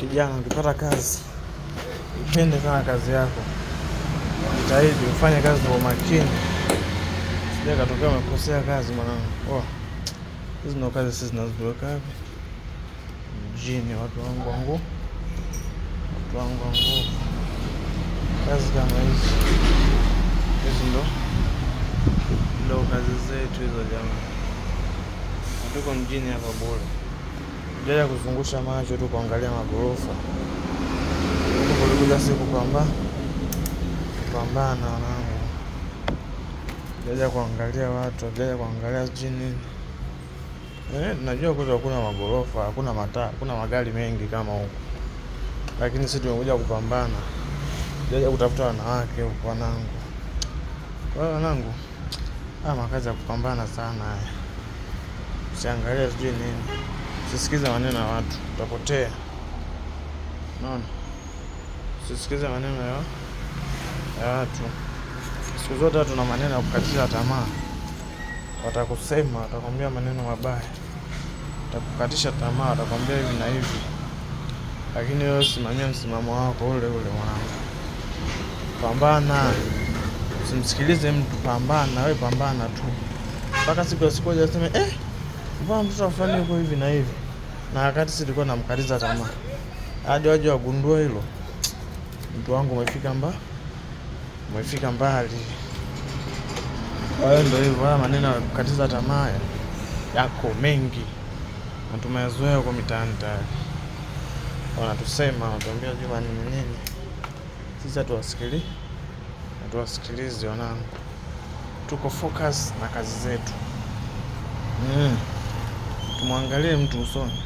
Kijana, ukipata kazi, ipende sana kazi yako, jitahidi ufanye kazi kwa umakini, sija katokea umekosea kazi mwanangu. Oh, hizi ndo kazi sisi zinazotuweka wapi mjini, watu wangu wangu, watu wangu wa nguvu. Kazi kama hizi hizi ndo kazi zetu hizo jamani. Tuko mjini hapa bure, jaja kuzungusha macho tu kuangalia magorofa huku, kulikuja si kupambana wanangu, jaja kuangalia watu, jaja kuangalia sijui nini. Najua kwetu hakuna magorofa, hakuna mataa, hakuna magari mengi kama huku, lakini sisi tumekuja kupambana, jaja kutafuta wanawake huku wanangu. Kwa hiyo wanangu, haya makazi ya kupambana sana haya. Usiangalie sijui nini, usisikize maneno ya watu, utapotea. Unaona, usisikize maneno ya watu. Siku zote watu na maneno ya kukatisha tamaa, watakusema, watakwambia maneno mabaya, watakukatisha tamaa, watakwambia hivi na hivi, lakini wewe simamia msimamo wako ule ule mwanangu. Pambana, usimsikilize mtu, pambana wewe, pambana tu mpaka siku ya siku aseme mbona mtoto fulani yuko hivi na hivi, na wakati sisi tulikuwa namkatiza tamaa, hadi waje wagundue hilo, mtu wangu umefika mbali. Kwa hiyo ndio hivyo, haya maneno ya kukatiza tamaa yako mengi na tumeyazoea huko mitaani tayari, wanatusema wanatuambia Juma nini nini, sisi hatuwasikilizi wanangu, tuko focus na kazi zetu. Tumwangalie mtu usoni,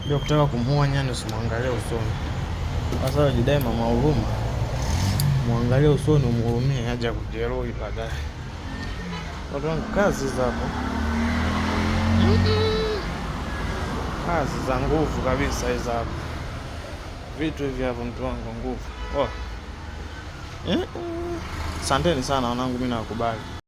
bila kutaka kumuua nyani, usimwangalie usoni. Sasa wajidai mama huruma, muangalie usoni, umhurumie, aje kujeruhi baadaye. Watu wangu, kazi zapo, kazi za nguvu kabisa hizo hapo, vitu hivi hapo, mtu wangu nguvu. Oh. Asanteni sana wanangu, mimi nawakubali.